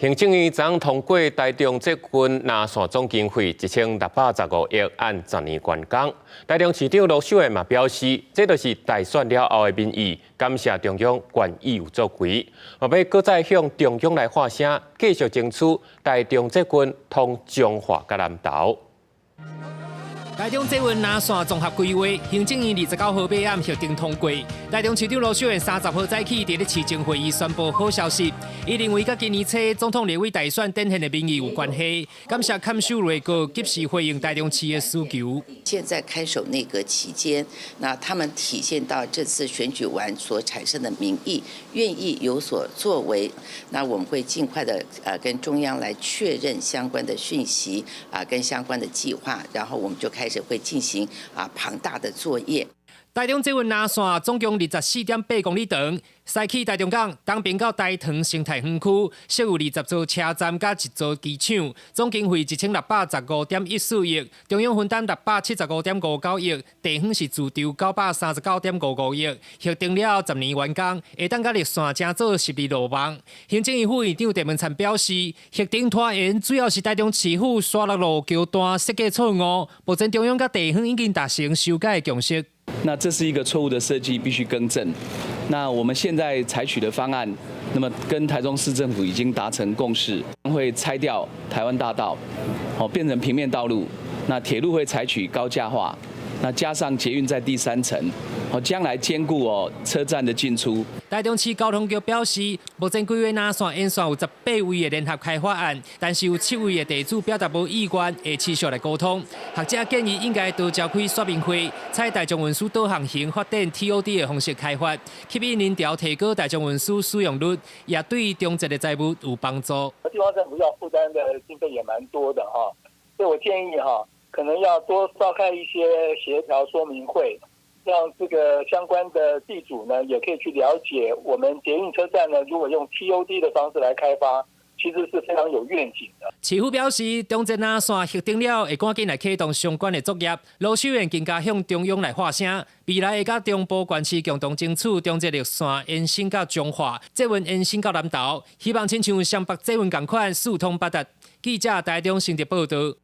行政院昨通過台中捷運南線總經費1615億，按10年完工。台中市長盧秀燕嘛表示，這就是大選了後的民意，感謝中央願意有作為，嘛欲閣再向中央來發聲，繼續爭取台中捷運通彰化佮南投。台中捷運南線綜合規劃，行政院29號尾暗核定通過。台中市長盧秀燕30號早起佇咧市政會議宣布好消息，伊認為佮今年初總統立委大選展現的民意有關係，感謝看守內閣及時回應台中市的需求。現在看守內閣期間，那他們體現到這次選舉完所產生的民意，願意有所作為，那我們會盡快的跟中央來確認相關的訊息啊，跟相關的計劃，然後我們就開始會進行啊龐大的作業。台中捷運南線總共24.8公里長，西起台中港，東邊到大塘生態園區，設有20座車站佮一座機場，總經費1615.14億，中央分擔675.59億，地方是自籌939.55億，核定了後10年完工，會當佮綠線成做十字路網。行政院副院長鄭文燦表示，核定拖延主要是台中市府沙鹿路橋段設計錯誤，目前中央佮地方已經達成修改的共識。那這是一個錯誤的設計，必須更正。那我們現在採取的方案，那麼跟台中市政府已經達成共識，會拆掉台灣大道，哦，變成平面道路。那鐵路會採取高架化，那加上捷運在第三層，哦，將來兼顧哦車站的進出。台中市交通局表示，目前規劃南線沿線有18位的聯合開發案，但是有七位的地主表達無意願，會持續來溝通。學者建議應該多召開說明會，採大眾運輸導航型發展 TOD 的方式開發，吸引人潮，提高大眾運輸使用率，也對中捷的財務有幫助。地方政府要負擔的經費也蠻多的哈，所以我建議哈，可能要多召開一些協調說明會，讓這個相關的地主呢，也可以去了解我們捷運車站呢，如果用 TOD 的方式來開發，其實是非常有願景的。市府表示，中捷南線核定了，會趕緊來啟動相關的作業。盧秀燕更加向中央來發聲，未來會佮中部縣市共同爭取中捷綠線延伸到彰化，捷運延伸到南投，希望親像雙北捷運仝款四通八達。記者台中新竹報導。